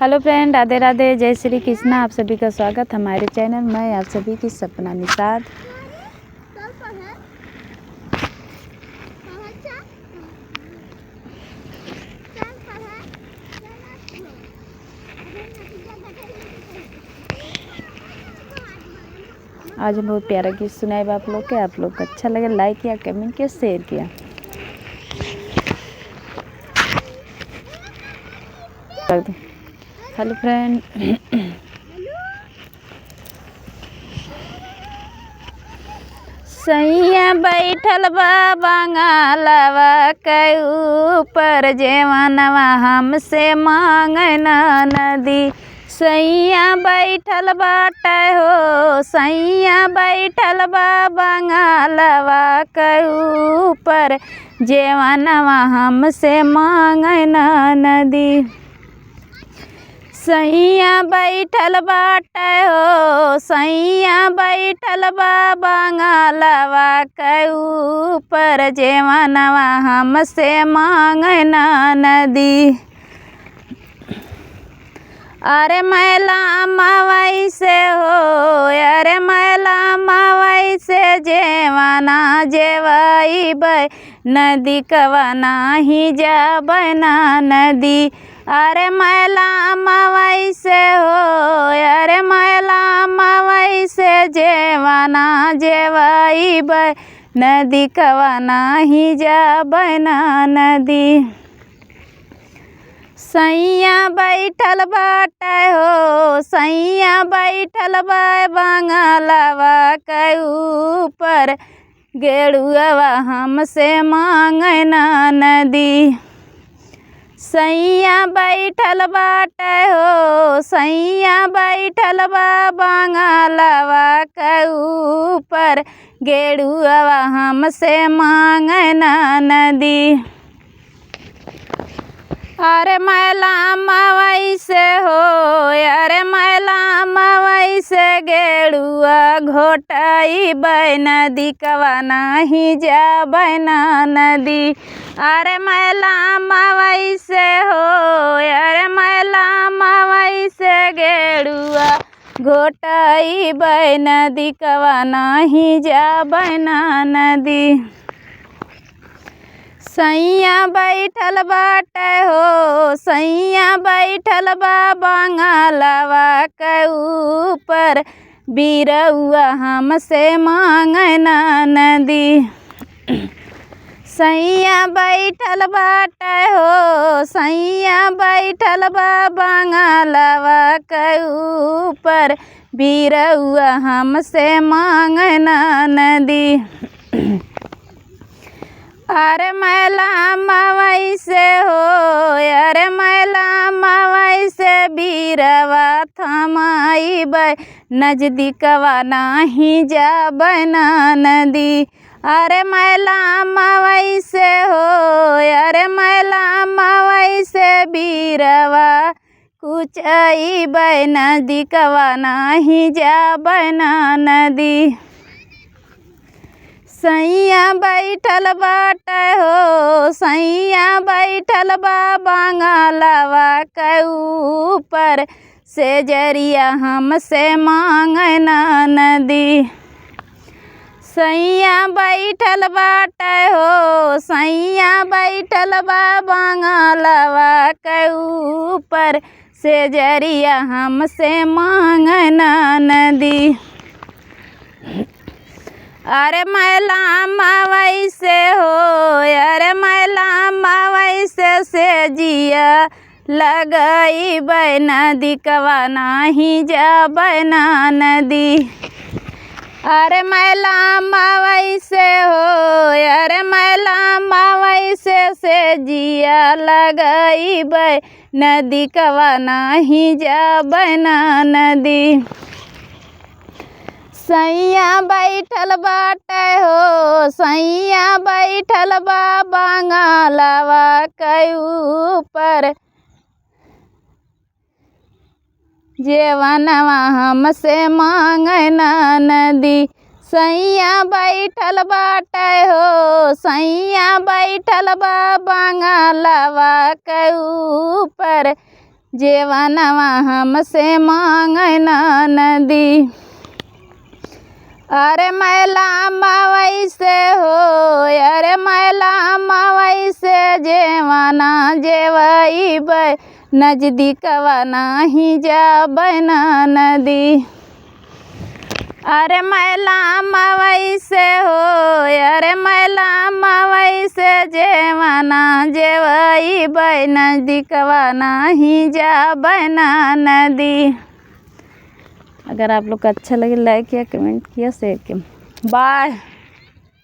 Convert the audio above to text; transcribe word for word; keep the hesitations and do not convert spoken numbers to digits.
Hello friend, राधे राधे, जय श्री कृष्णा। आप सभी का स्वागत हमारे channel में, आप सभी की सपना निषाद। आज हम बहुत प्यारा गीत सुनाइब आप लोग के। आप लोग को अच्छा लगे, like किया, comment किया, share किया। Hello friend। सैया बैठल बा बंगालवा के ऊपर, जेवनवा हमसे मांगे ननदी। सैया बैठल बाटे हो, सैया बैठल बा बंगालवा के ऊपर, जेवनवा हमसे मांगे ननदी। सैया बैठल बाटे हो, सैया बैठल बा बंगालवा के ऊपर, जेवनवा हमसे मांगे ननदी। अरे मैला मवई से हो, अरे मैला मवई से जेवना जेवई बै नदी कवा नाही जाबै ननदी। अरे मैला मवई से हो, अरे मैला मवई से जेवना जेवई बै नदी कवा नाही जाबै ननदी। सैया बैठल बाटे हो, सैया बैठल बा बंगालवा के ऊपर, गेड़ुआ हमसे मांगे ननदी। सैया बैठल बाटे हो, सैया बैठल बा बंगालवा के ऊपर, गेड़ुआ हमसे मांगे ननदी। अरे मैला मवई से हो, अरे मैला मवई से गेड़ुआ घोटई बै नदी कवा नाही जाबै ननदी। अरे मैला मवई से हो, अरे मैला मवई से गेड़ुआ घोटई बै नदी कवा नाही जाबै ननदी। सैया बैठल बाटे हो, सैया बैठल बा बंगालवा के ऊपर, बीरउआ हमसे मांगे ननदी। सैया बैठल बाटे हो, सैया बैठल बा बंगालवा के ऊपर, बीरउआ हमसे मांगे ननदी। अरे मैला मवई से हो, अरे मैला मवई से बीरवा थमाई बै नजदीकवा नाही जाबै ननदी। अरे मैला मवई से हो, अरे मैला मवई से बीरवा कुचई बै नदी कवा नाही जाबै ननदी। सैया बैठल बाटे हो, सैया बैठल बा बंगालवा के ऊपर, सेजरिया हमसे मांगे ननदी। सैया बैठल बाटे हो, सैया बैठल बा बंगालवा के ऊपर, सेजरिया हमसे मांगे ननदी। अरे मैला मवई से हो, अरे मैला मवई से सेजिया लगई बै नदी कवा नाही जाबै ननदी। अरे मैला मवई से हो, अरे मैला मवई से सेजिया लगई बै नदी कवा नाही जाबै ननदी। सैया बैठल बाटे हो, सैया बैठल बा बंगालवा के ऊपर, जेवनवा हमसे मांगे ननदी। सैया बैठल बाटे हो, सैया बैठल बा बंगालवा के ऊपर, जेवनवा हमसे मांगै ननदी। अरे मैला मवई से हो, अरे मैला मवई से जेवना जेवइबै, नजदीकवा नाही जाबै ननदी। अरे मैला मवई से हो, अरे मैला मवई से जेवना जेवइबै, नजदीकवा नाही जाबै ननदी। अगर आप लोग को अच्छा लगे, like किया, comment किया, share किया। Bye।